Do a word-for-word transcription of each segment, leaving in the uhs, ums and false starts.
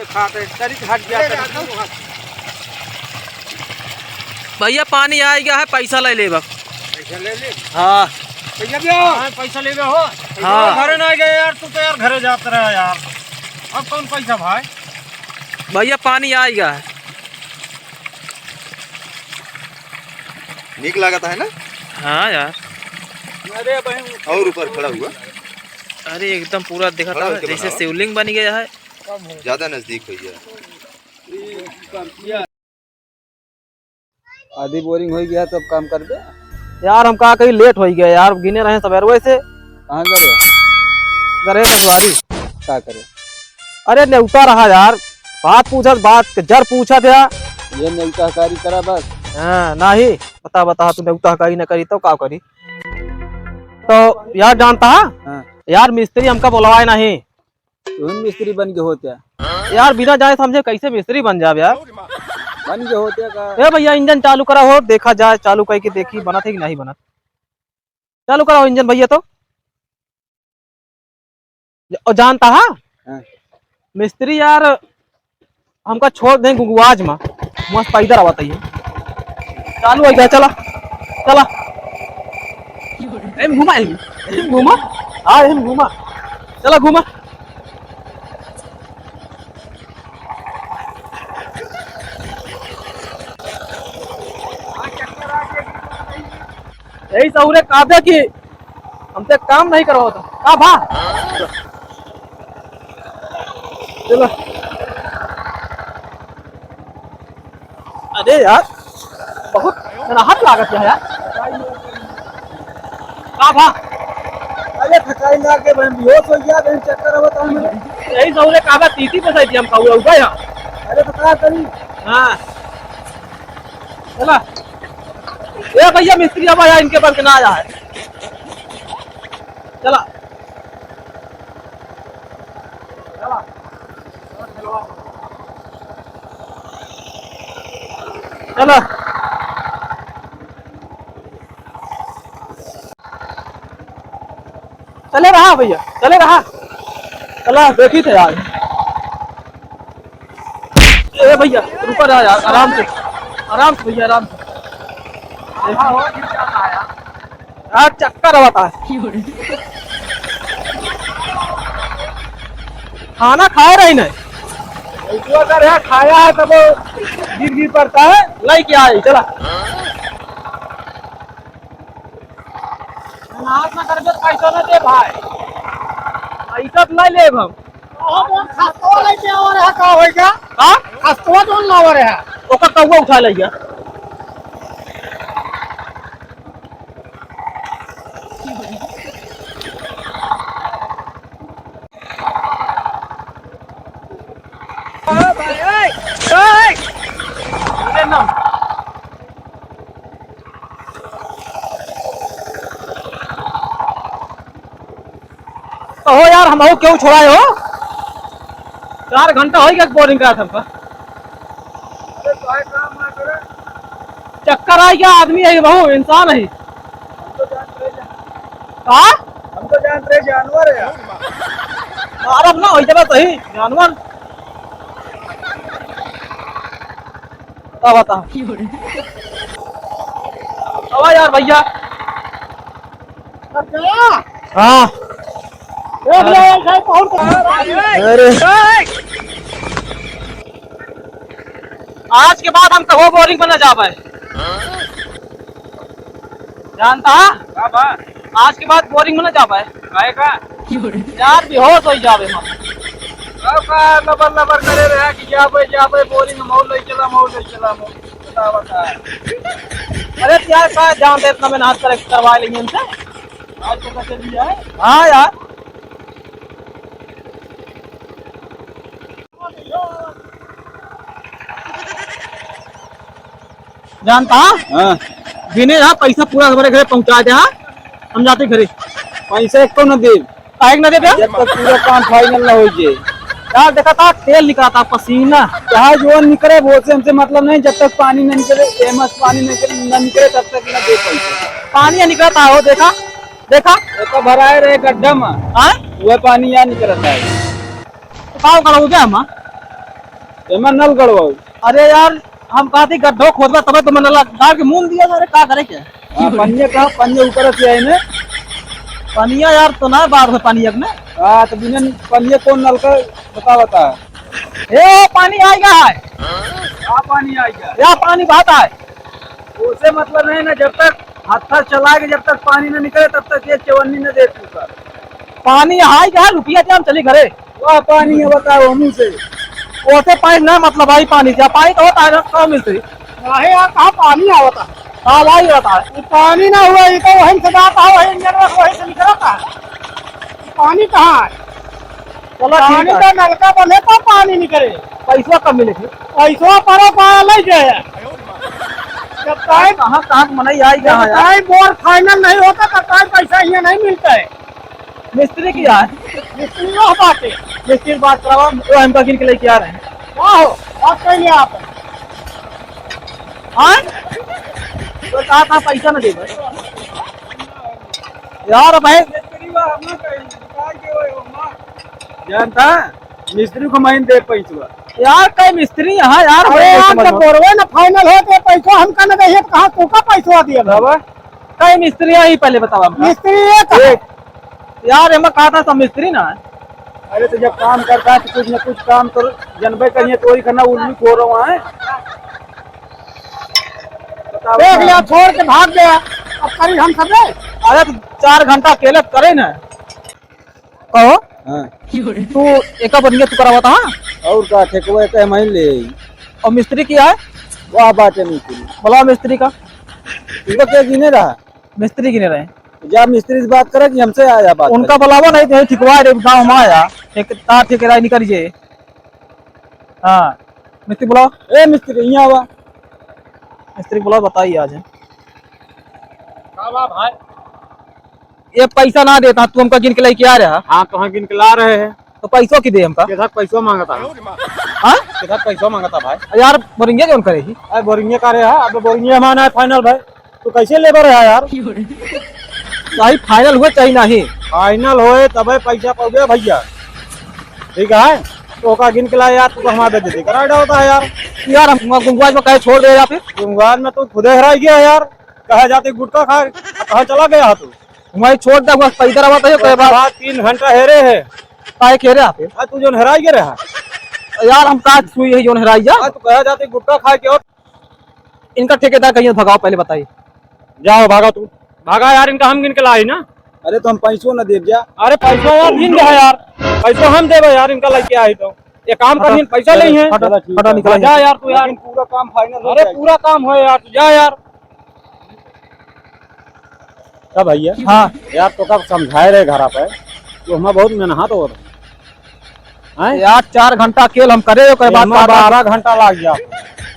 खाते, तनिक हट गया, तनिक। भैया, पानी आइ गया है, पैसा ले लेबा। पैसा ले ले। हाँ। भैया भी आओ। हाँ, पैसा लेबे हो? हाँ। घरे ना गए यार, तू तो यार घरे जात रहा यार। अब कौन पैसा भाई? भैया, पानी आइ गया है। नीक लागत है ना? हाँ यार। अरे भाई, और ऊपर खड़ा हुआ। अरे एकदम पूरा देखा खड़ा था होके जैसे बनाओ। शिवलिंग बन गया है। ज्यादा नजदीक भैया। आधी बोरिंग होइ गया, तब काम कर दे। यार, हम का कही, लेट होइ गया यार, गिने रहे सबेरवे से। कहाँ गए? गए रजवाड़ी। का करे? अरे, नेउता रहा यार, बात पूछत, बात के जर पूछत या। ये नेउता हकारी करा बस। हाँ, नाही, बता, बता, तू नेउता हकारी न करी तो का करी? तो यार, जानता है? हाँ। यार, मिस्त्री हमका बोलवाए नहीं। तुम मिस्त्री बन के होते। यार, बिना जाने समझे कैसे मिस्त्री बन जाब यार? बन के होते का? ए भैया, इंजन चालू करा हो, देखा जाए, चालू करके देखी, बनत है कि नहीं बनत। चालू करा हो इंजन भैया तो। और जानता है? हाँ। मिस्त्री यार, हमका छोड़ दें गुगुआज मा, मस्त पैदल आवत है। चालू हो गया, चला, चला। एम घुमा, एम, एम घुमा। हाँ, एम घुमा। चला, घुमा। यही सहुरे काबे कि हमसे काम नहीं करवाता। का भा? चलो। अरे यार, बहुत राहत लागत है यार। का भा? अरे थकाई लाग के बहन बेहोश हो गया, बहन चक्कर आवत है हमें। यही सहुरे काबे तीती पे सही थी हम कहू उबा यहाँ। अरे तो का करी? हाँ। चला। ए भैया मिस्त्री अब आया, इनके बस के ना आया है। चला। चला। चला। चले रहा भैया, चले रहा। चला, देखी थे यार। ए भैया, रुका रहा यार, आराम से, आराम से भैया, आराम से। देखा हो, गिर जाता है यार। यार, चक्कर आवता है। खाना खाए रही नहीं। ऐसो अगर है, खाया है तब गिर गिर पड़ता है। लाई क्या है, चला। नाच ना करबे, पैसा ना दे भाई। पैसा तो नहीं लेब हम। अब हम खस्तवा लेके आवा रहा, का होई का? का? खस्तवा जोन लावा रहा। ओकर कौआ उठा ले गया। कहो यार, हमहू केहू छोड़ाए हो? चार घंटा होइ गया बोरिंग करत हमका। अरे, काहे काम ना करे? चक्कर आ गया, आदमी है बहू, इंसान है। हम तो जानत रहे जा-, का? हम तो जानत रहे जानवर है यार। मारब ना, होइ जाबा सही, जानवर। का बता? आवा यार भैया। हाँ। देख ले, एक है बहुत। अरे। आज के बाद हम कहो बोरिंग में न जाबे। जानता है? का बा? आज के बाद बोरिंग में न जाबे। काहे का? यार, बेहोश होइ जाबे हम। अब का लबर लबर करे रहा कि जाबे, जाबे, बोरिंग में मौल ले चला, मौल ले चला, मौल। बतावा का? अरे यार, का जानते इतना मेहनत करे, करवा लेंगे इनसे। आज तो कैसे भी है? हाँ यार। जानता? हाँ। गिने रहा, पैसा पूरा हमारे घरे पहुँचा दे, हाँ? हम जाते घरे। पैसा एको न देब। काहे के ना देबे? जब तक पूरा काम final ना होइ जाए। यार, देखा था, तेल निकला था, पसीना। चाहे जो निकले, वो से हमसे मतलब नहीं, जब तक पानी नहीं निकले, एमस पानी नहीं निकले, ना निकले, तब तक ना दे पैसा। पानी यहाँ निकला था, वो देखा, देखा? वो तो भराए रहे गड्ढा में। हाँ? वह पानी यहाँ निकलता है। तो का करा हो गया हम? एमा नल गड़वाऊ। अरे यार, हम कहत ही गड्ढो खोदबा तबे तो नल गाड़ के मूल दिया। अरे का करे के? हाँ, पनिया कहाँ? पनिया ऊपर से आए ने। पनिया यार तो ना बाहर से पानी एक ने। हाँ, तो बिना पनिया कौन नल का बता, बता। ए, पानी आएगा है। का पानी आएगा? या पानी बहत है। उसे मतलब नहीं ना, जब तक हत्था चला के जब तक पानी न निकले तब तक ये चवन्नी न दे तू कर। पानी आएगा, रुपया दे, हम चली घरे। वाह, पानी है, बताओ मुँह से। ओसे पानी ना मतलब आई पानी से, पानी तो होता है ना, कहाँ मिलते? काहे यार, कहाँ पानी आवता? हाँ, वही रहता है। ये पानी ना हुआ, ये तो वहीं से जाता है, वहीं इंजन में वहीं से निकलता है। पानी कहाँ है? चलो, ठीक पानी है। तो नलका बने तो पानी निकले। पैसवा कब मिले थे? पैसवा परो पाया ले जाए। जब टाइम कहाँ, कहाँ से मनई आई, जब कहाँ यार? टाइम बोर फाइनल नहीं होता, तब टाइम पैसा यहाँ नहीं मिलता है। मिस्त्री की यार? मिस्त्री वह बात है। मिस्त्री से बात करावा, वो हमका गिन के लेके आ रहे हैं। वाह, बात कर लिया आप। हाँ? तो कहा था पैसा ना दे भाई। यार भाई। जानता, मिस्त्री को महीन दे पैसवा। यार, कई मिस्त्री यहाँ यार, अरे मैं यार, समझ जब में बोरवे ना फाइनल हो तो पैसवा हमका ना दे, तो कहाँ तू का पैसवा दिया? बाबा, कई मिस्त्री आई पहले बतावा हमका। मिस्त्री ये कहा? एक। यार, एमा कहा था सब मिस्त्री ना है। अरे तो जब काम करता है तो कुछ ना कुछ काम तो जनबे करिए, चोरी करना उल्लू खो रहा है। बताओ देख ना। लिया, छोड़ के भाग गया। अब करी हम सब रे। अरे तो चार घंटा अकेले करे ना। कहो। हाँ। तू एका बनिया तू करावत हा? और का, ठेकवा एक है, मैं ले आई। और मिस्त्री किया है? वाह, बाटे मिस्त्री। बुलाओ मिस्त्री का। इनको क्या गिने रहा? मिस्त्री गिने रहे। जा मिस्त्री से बात करे कि हमसे आया बात उनका करे। बुलावा नहीं तो ठिकवा रे गाँव में आया। एक तार ठेकेदार निकल जे। हाँ। मिस्त्री बुलाओ। ए मिस्त्री, यहाँ आवा। मिस्त्री बुलाओ, बताइए आज। का बा भाई? ये पैसा ना देता, तू हमका गिन के लेके आ रहा। हाँ, तो हाँ गिन के ला रहे हैं। तो पैसो की दे हमका? केथा पैसो मांगता है? हाँ? केथा पैसो मांगता भाई? यार, बोरिंगे जौन करे ही। अरे बोरिंगे का रहे है, अब बोरिंगे हमारा है फाइनल भाई। तू कैसे लेबर है यार? चाहे फाइनल हुए चाहे नहीं। फाइनल होए तबे पैसा पाओगे भैया। ठीक है? तो ओका गिन के ला यार, तू तो हमारा बेइज्जती करा डालता है यार। यार, हम गुंगवाज में कहे छोड़ दे या फिर? गुंगवाज में तू खुदे हराई गया यार। कहे जाते गुटखा खा, कहाँ चला गया तू? वहीं छोड़ दे, बस पैदल आवत है, कोई बात। बात तीन घंटा हेरे है। काहे के रहे आप? आ, तू जोन हेराई के रहा। यार, हम का सुई है जोन हेराई जा? आ, तू कहा जाते गुटखा खा के और इनका ठेकेदार कहिए भगाओ, पहले बताइए। जाओ, भागा तू। भागा यार, इनका हम गिन के लाई ना। अरे, तो हम पैसो न देब जा। अरे, पैसो यार, गिन जा यार। पैसो हम देबे यार, इनका लेके आई तो। ये काम हटा, करिए, पैसा चलो, नहीं है। हटा, चलो, ठीक हटा, है। निकल जा यार, तू यार। लेकिन पूरा काम फाइनल हो अरे, जाएगा। पूरा काम हो यार, तू जा यार। का भैया? हाँ। यार, तो का समझाए रहे घरा पे, तो हमें बहुत मेहनत हो रहा है। यार, चार घंटा केल हम करे, ओकर बाद एमा बारह बारह घंटा लाग गया।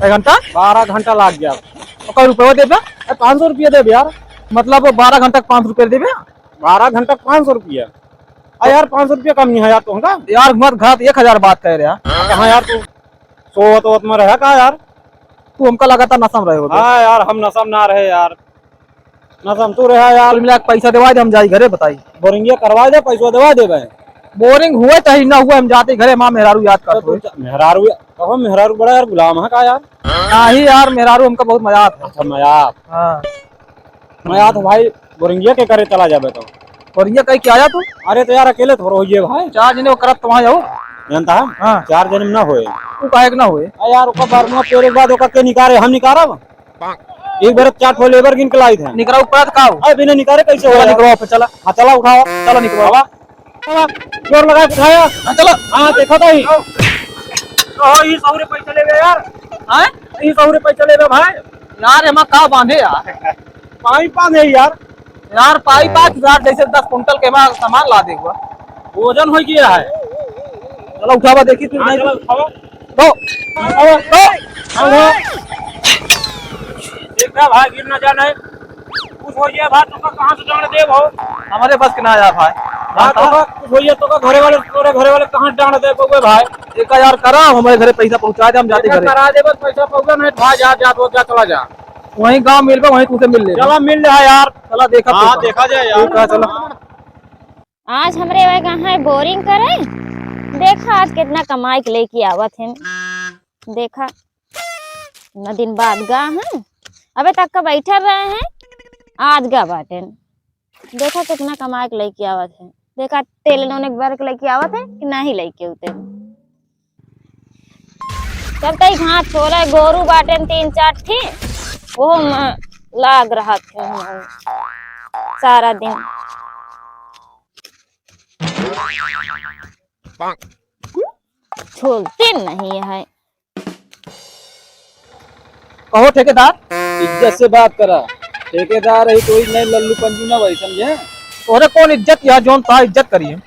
एक घंटा? बारह घंटा लाग गया। ओकर रुपया देबे? ए, पाँच सौ रुपया देबे यार। मतलब, वो बारह घंटा के पाँच सौ रुपया देबे? बारह घंटा के पाँच सौ रुपया। आ यार, पाँच सौ रुपया कम नहीं है यार, तो हमका? यार, मत घात, एक हजार बात कह रहे हैं। कहाँ यार तू? सोवत वोवत में रहा का यार? तू हमका लगातार नशा में रहे हो तो। हाँ यार, हम नशा में ना रहे यार, नशा में तू रहा यार। कुल मिला के पैसा देवा दे, हम जाई घरे, बताई। बोरिंगिया करवा दे, पैसा देवा दे भाई। बोरिंग हुए चाहे ना हुए, हम जाते घरे, माँ मेहरारू याद तो करते तू हुए। चा-, मेहरारू या-, कहो मेहरारू बड़ा यार गुलाम है का यार? नहीं यार, मेहरारू हमका बहुत मजा आता है। अच्छा, मजा। हाँ। मैं यार तो भाई बोरिंगिया के करे चला जाबे तो। बोरिंगिया कहीं क्या आया तू? अरे तो यार अकेले थोड़ा होइए भाई। चार जने वो करत तो वहाँ जाओ। जानता है? हाँ। चार जने में ना होए। तू काहे के ना होए? आ यार ओकर बार में तेरे बाद ओकर के निकारे, हम निकारब? एक बार चार ठो लेबर गिन के लाई थे। निकराऊ पड़ा था का हो? अरे बिना निकारे कैसे चला होए यार? निकराओ पे चला। हाँ चला उठाओ। चला निकराओ। बाबा। जोर लगा के उठाया। हाँ, चलो। हाँ, देखो तो ही। कहो, ई सौ रुपये पैसा लेबे यार। हाँ? ई सौ रुपये पैसा लेबे भाई। यार, एमा का बांधे यार? पाइप बांधे यार। यार, पाइप बांध यार, जैसे दस कुंटल के एमा सामान ला दे हुआ। वजन हो गया है। चलो, उठावा, देखी तू हाँ, नहीं। चलो, उठावा। दो। दो। दो। हाँ, दो। देख रहा भाई, गिर ना जाना है। कुछ हो गया भाई, तो कहाँ से डांड देब हो? हमारे बस के ना आया भाई। हाँ, तो का कुछ हो गया, तो का घरे वाले, तोरे घरे वाले कहाँ डांड दे पउबे भाई? एक यार करा, हमारे घरे पैसा पहुँचा दे, हम जाते एका घरे। करा देबे, पैसा पउबे नहीं, भाई जा, जा, तो जा, चला जा। वहीं गाँव मिलबे, वहीं तुझसे मिल लेबे। चला मिल ले यार। चला देखा हाँ, तू। देखा जाए यार। ठीक है, चला। आज हमरे वह कहाँ है बोरिंग करे, देखा आज कितना कमाई के लेके आवत हैं। देखा, इतना दिन बाद गा हैं, अबे तक का बैठल रहे हैं, आज गा बाटेन। देखा कितना कमाए के लइके आवत है। देखा तेल नौने के बर के लइके आवत है कि नाही लइके उते। चलते ही घास छोड़े, गोरू बाटेन तीन चार ठी, वो म-, लाग रहत है सारा दिन। छोड़ते नहीं है। कहो ठेकेदार। इज्जत से बात करा। ठेकेदार है तो ही नहीं लल्लू पंजू ना भाई, समझे? तोरे कौन इज्जत या जौन ता इज्जत करी है?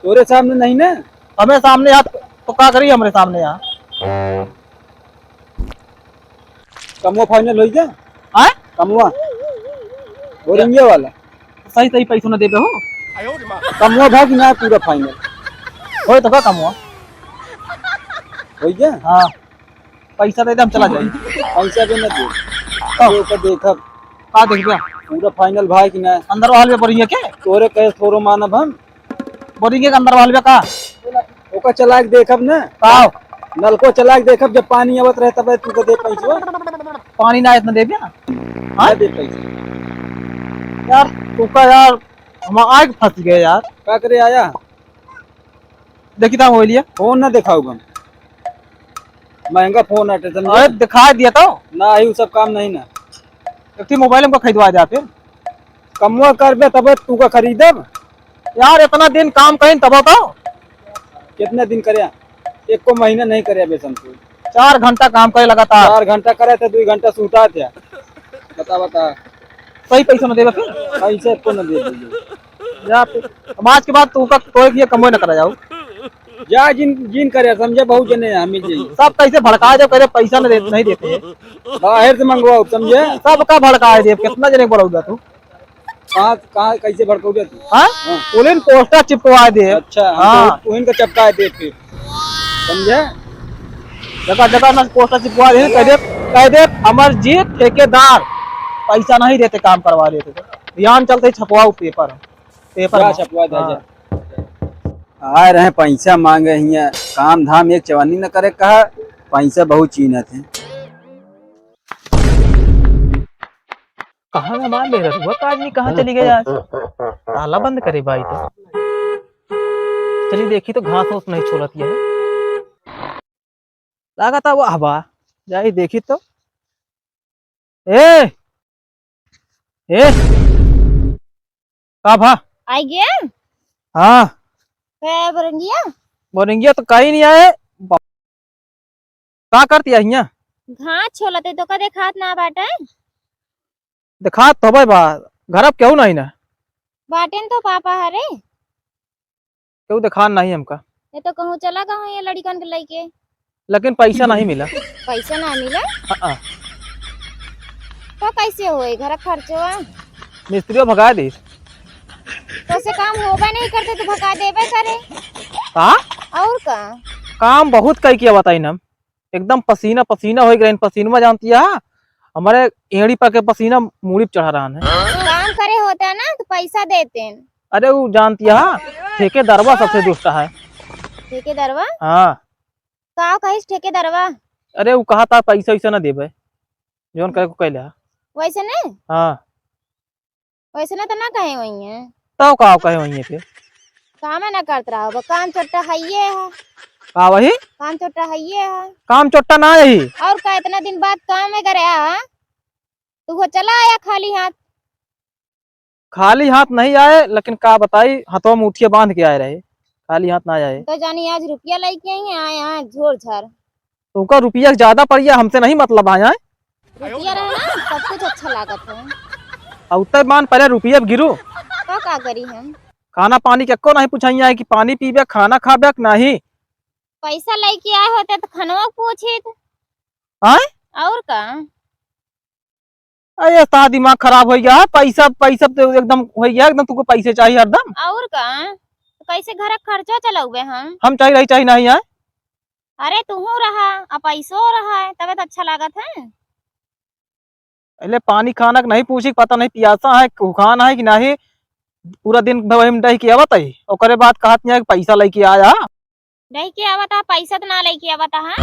तोरे सामने नहीं ना? हमें सामने यार तो का करी हमरे सामने यहाँ? कमवा final होई जा। हाँ? कमवा। बोरिंगे वाला। सही सही पैसों न देबे हो। कमवा भा कि ना पूरा final? होय तो का कमवा? होई जा? हाँ। पैसा दे दे, हम चला जाई। पैसा भी ना दे। तो? तो ओकर देखब। का देखबे? पूरा final भा कि ना? अंदर वाले में बोरिंगे के? तोरे कहे थोरो मानब हम। बोरिंगे के अंदर वाले में का? ओका चला के देखब ना। का? नलको चला के देखब, जब पानी आवत रहे तब तू के दे पैसवा। पानी ना इतना देबे ना। ना दे पैसा। यार, तू का यार, हम आग फंस गए यार। का करे आया? देखी था मोबाइलिया। फोन ना दिखाऊ हम। महंगा फोन आटे, समझे? अरे, दिखा दिया तो। ना, यू सब काम नहीं ना। एक ठे मोबाइल हमको खरीदवा दे फिर। कमवा करबे तब तू का खरीदब। यार, इतना दिन काम कहीं तब तो। कितना दिन करे? एको महीना नहीं करे बे संतोष। चार घंटा काम करे लगातार। चार घंटा करे थे, दो घंटा सूता थे। बता, बता। सही पैसा न देबे फिर? पैसे को न दे दीजिए। जा फिर। अब आज के बाद तू का, कोई भी कमवे न करा जाऊ। जा जिन, जिन करे, समझे, बहुत जने हैं, मिल जाइए। सब कैसे भड़का दे, कह दे पैसा न दे, नहीं देते हैं। बाहर से मंगवाओ, समझे? सबका भड़का दे, कितना जने बोलाऊगा तू? कहाँ, कहाँ, कैसे भड़काओगे तू? हाँ? हाँ। पुलिस पोस्टर चिपकवा दे। अच्छा, हम हाँ। तो उन्हीं का चपका दे फिर। समझे? जगह जगह ना पोस्टर चिपकवा दे, कह दे, कह दे, अमरजीत ठेकेदार पैसा नहीं देते, काम करवा देते तो। ध्यान चलते ही छपवाओ पेपर, पेपर जा में। छपवा दे, हाँ। जा। आए रहे पैसा मांगे हियाँ, काम धाम एक चवन्नी न करे कहा, पैसा बहुत चीनत है। कहाँ हमार मेहररुआ का आदमी कहाँ चली गई आज? ताला बंद करे भाई तो। चली देखी तो घास ओस नहीं छोलत ये। लागत है वो हवा। जाई देखी तो। ए! ए! का भा? आई गया? हाँ। का बोरेंगिया? बोरेंगिया तो कहीं नहीं आए। का करती है हियाँ? घास छोलते तो का देखात ना बाटे? देखात तो हबे बा, घर अब केहू नहीं ना। बाटेन तो पापा हरे। केहू देखान नहीं हमका। ये तो कहूँ चला गहूँ ये लड़िकन के लइके। लेकिन पैसा नहीं मिला। पैसा ना मिला? हाँ, हाँ। तो कैसे होए घर खर्चवा? मिस्त्रियों भगा दी। तो से काम होबे नहीं करते तो भगा देबे करे। का? और का? काम बहुत कई किया बताई ना हम। एकदम पसीना पसीना हो गए, पसीना में जानती है, हमारे एड़ी पर के पसीना मूड़ी पे चढ़ा रहा है। काम करे होता ना तो पैसा देते। अरे वो जानती है, ठेकेदारवा सबसे दुष्ट है। ठेकेदारवा? हाँ। का कहिस ठेकेदारवा? अरे वो कहा था पैसा वैसा ना देबे, जौन करे को कहले है। वैसे नहीं? हाँ। वैसे ना तो ना कहे वही है। तो का कहे वही है फिर? काम ना करत रहा होगा, काम चोट्टा है ये है। का वही? काम चोट्टा है ये है। काम चोट्टा ना यही। और का इतना दिन बाद काम में करे आ? तू वो चला आया खाली हाथ। खाली हाथ नहीं आए, लेकिन का बताई, हथवा में मुठिया बांध के आए रहे, खाली हाथ ना आए। तो जानी आज रुपया लेके आई है, आए हैं झोर झार। तुमका रुपया ज्यादा पड़िया, हमसे नहीं मतलब आया है। रुपया रहे ना, सब कुछ अच्छा लागत है। और उत्तर मान पहले रुपया गिरू। तो का करी हम? खाना पानी के को नहीं पूछाइया है कि पानी पीबे, खाना खाबे कि नहीं। पैसा लेके आए होते तो खनवा पूछित। आए? और का? अरे, ता दिमाग खराब हो गया है, पैसा, पैसा तो एकदम हो गया, एकदम तुमको पैसे चाहिए हरदम। और का? तो कैसे घर का खर्चा चलाउबे हम? हम चाहे रही, चाहे नहीं है। अरे, तू रहा, आ पैसो रहा है, तबे तो अच्छा लागत है। अरे, पानी खाना के नहीं पूछी, पता नहीं पियासा है, भूखान है कि नहीं, पूरा दिन भर वही में रह के आवत है, ओकरे बाद कहत नहीं है कि पैसा लेके आया। लेके आवत हा, पैसा तो ना लेके आवत हा।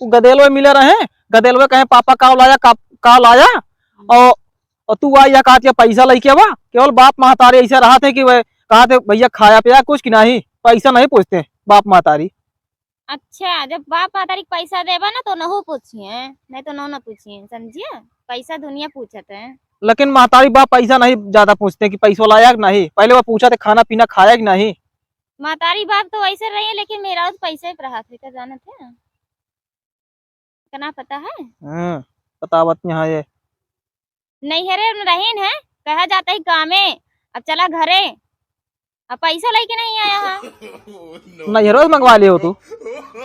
उ गदेलवे मिले रहे, गदेलवे कहे, "पापा, का लाया, का, का लाया?" और, और तू आई या कहत या, "पैसा लेके आवा।" केवल बाप महतारी ऐसे रहत है कि वे कहत है, "भैया, खाया पिया कुछ कि नहीं?" पैसा नहीं पूछते बाप महतारी। अच्छा, जब बाप महतारी के पैसा देबा ना, तो नहु पूछिए, नहीं तो नहु ना पूछिए, समझिए? पैसा दुनिया पूछत है। लेकिन महतारी बाप पैसा नहीं ज्यादा पूछते कि पैसा लाया कि नहीं, पहले वो पूछत है, "खाना पीना खाया कि नहीं?" महतारी बाप तो वैसे रही है, लेकिन मेहरारू तो पैसे पे रहत है, का जानत है? इतना पता है? हम्म, बतावत यहाँ ये। नैहरे में रहीन है, कहा जाता ही कामे, अब चला घरे, अब पैसा लेके नहीं आया है। नैहरो से मंगवा लियो तू।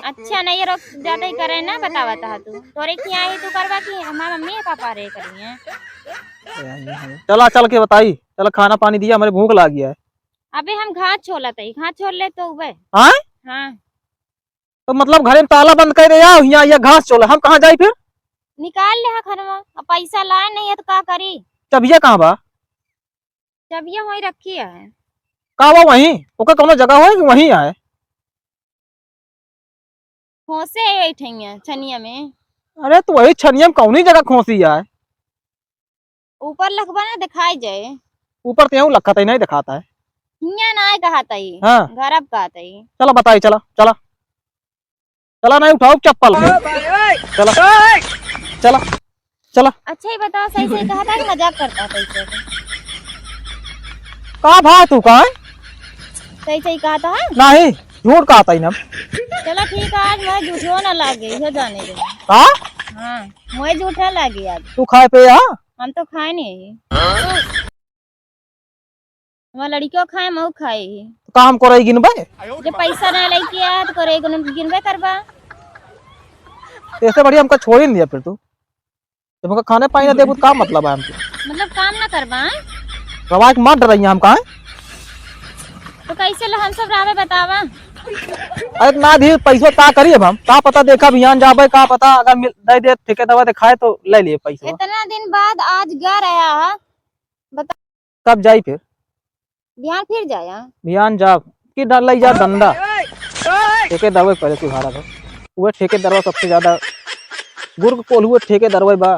अच्छा, नैहरो जाते ही करे ना, बतावत हा तू। तोरे की आई तू करवा की हमार मम्मी पापा रे करी हैं। चला, चल के बताई, चला खाना पानी दिया, हमारे भूख लागी है। अबे हम घास छोलत हई, घास छोल ले तो उबे। हाँ? हाँ। तो मतलब घरे में ताला बंद कर दे आओ, यहाँ ये घास छोल, हम कहाँ जाई फिर? निकाल ले हा घरवा, अब पैसा लाए नहीं है तो का करी? चबिया कहाँ बा? चबिया वहीं रखी है। का बा वहीं? ओकर कौनो जगह होए कि वहीं आए? खोंसे है ठैया छनिया में। अरे तो वही छनिया में कौनी जगह खोंसी आए? ऊपर लखबा ना दिखाई जाए। ऊपर तेहू लखत है, नहीं दिखाता है। हियाँ ना आए कहत है। हाँ। घर अब कहत है। चला बताई, चला, चला। चला नहीं उठाओ चप्पल। चला। चला। चला। अच्छा ही बताओ, सही सही कहत है कि मजाक करत है तैसे? का भा तू का है? सही सही कहत है? नहीं, झूठ कहत है ना। चला ठीक है, आज मैं झूठो ना लागे, इहो जाने दे। का? हाँ, मैं झूठा लागे आज। तू खाए पे आ? हम तो खाए नहीं। हमार लड़कियों खाए, मऊ खाए। तो का हम कोरई गिनबे? जब पैसा ना लेके आया तो कोरई गिन-, गिनबे करबा। तो ऐसे बढ़िया हमका छोड़ ही नहीं दिया फिर तू। जब हमका खाने पानी ना देबू तो का मतलब है हमके? मतलब काम ना करबा, हैं? रवा के मार डराइए हमका, हैं? तो कैसे लो हम सब रहबे बतावा? अरे ना दी पैसवा का करी अब हम? का पता देखा बिहान जाबे, का पता अगर मिल, दे दे ठेकेदारवा दिखाए तो ले लिए पैसवा। इतना दिन बाद आज गा रहा है, बता। कब जाई फिर? बिहान फिर जाया। बिहान जा कि डाल लई जा धंधा। ठेकेदारवा पहले सुधारा था। वह ठेकेदारवा सबसे ज्यादा गुर्ग कोल हुए ठेकेदारवा बा।